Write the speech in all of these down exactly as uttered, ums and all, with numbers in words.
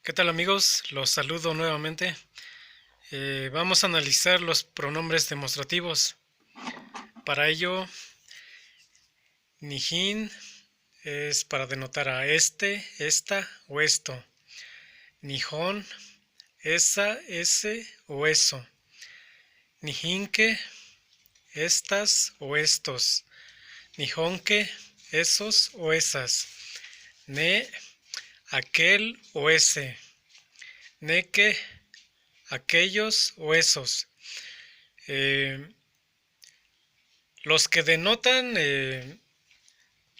¿Qué tal, amigos? Los saludo nuevamente. Eh, vamos a analizar los pronombres demostrativos. Para ello, nihín es para denotar a este, esta o esto. Nihón, esa, ese o eso. Nihínke, estas o estos. Nihónke, esos o esas. Ne, aquel o ese. Neke, aquellos o esos. Eh, los que denotan, eh,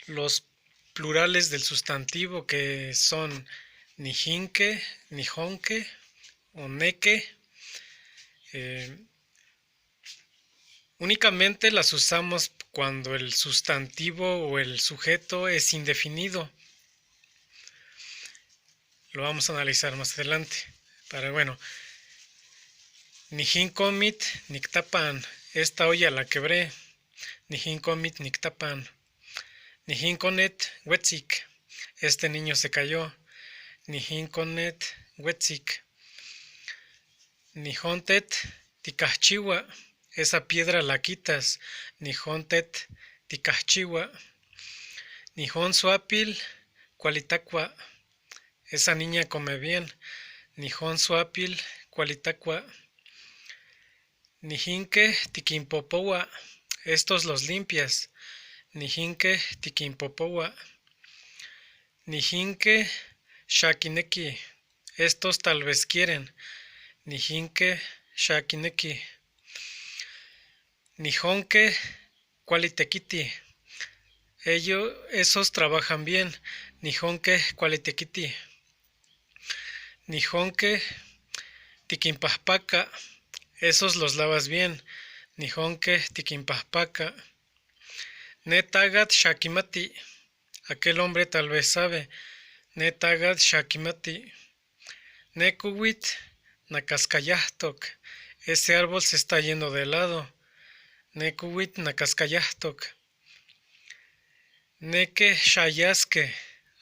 los plurales del sustantivo, que son nihínke, nihónke o neke, eh, únicamente las usamos cuando el sustantivo o el sujeto es indefinido. Lo vamos a analizar más adelante. Pero bueno, nihín kómit niktapan, esta olla la quebré. Nihín kómit niktapan. Nihín konnet wétsik, este niño se cayó. Nihín konnet wétsik. Nihóntet tikahchiwa', esa piedra la quitas. Nihóntet tikahchiwa'. Nihón suápil kualitakua', esa niña come bien. Nihón suápil kualitakua'. Nihínke tikinpopowa', estos los limpias. Nihínke tikinpopowa'. Nihínke xakineki, estos tal vez quieren. Nihínke xakineki. Nihónke kuali tekiti, ello, esos trabajan bien. Nihónke kuali tekiti. Nihónke tikinpahpaka', esos los lavas bien. Nihónke tikinpahpaka'. Ne tágat xakimati', aquel hombre tal vez sabe. Ne tágat xakimati'. Ne kuwit nakaskayahtok, ese árbol se está yendo de lado. Ne kuwit nakaskayahtok. Neke xayaske,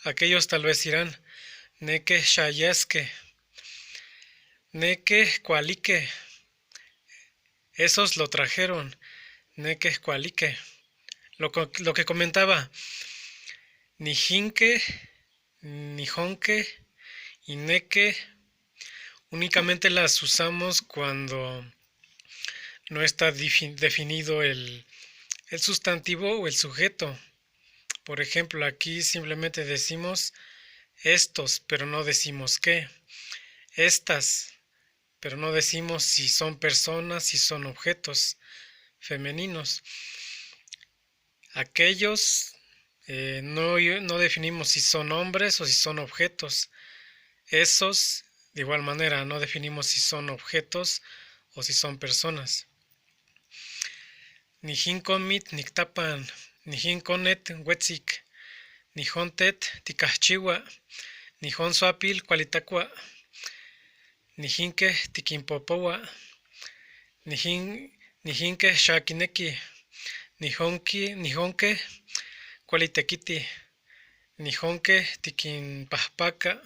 aquellos tal vez irán. Neke xayaske. Neke kualike, esos lo trajeron. Neke kualike. Lo co-, lo que comentaba, nihínke, nihónke y neke únicamente las usamos cuando no está difi-, definido el, el sustantivo o el sujeto. Por ejemplo, aquí simplemente decimos estos, pero no decimos qué. Estas, pero no decimos si son personas, si son objetos femeninos. Aquellos, eh, no, no definimos si son hombres o si son objetos. Esos, de igual manera, no definimos si son objetos o si son personas. Nihín kómit niktapan, nihín konnet wétsik, nihóntet tikahchiwa', nihón suápil kualitakua', nihínke tikinpopowa', nihín, nihínke xakineki, nihónki, nihónke kuali tekiti, nihónke tikinpahpaka',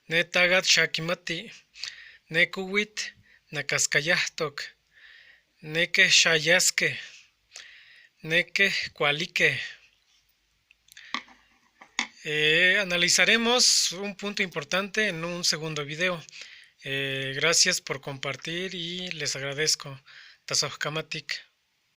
ne tágat xakimati', ne kuwit nakaskayahtok, neke xayaske, neke kualike. Eh, analizaremos un punto importante en un segundo video. Eh, gracias por compartir y les agradezco. Tasojkamatik.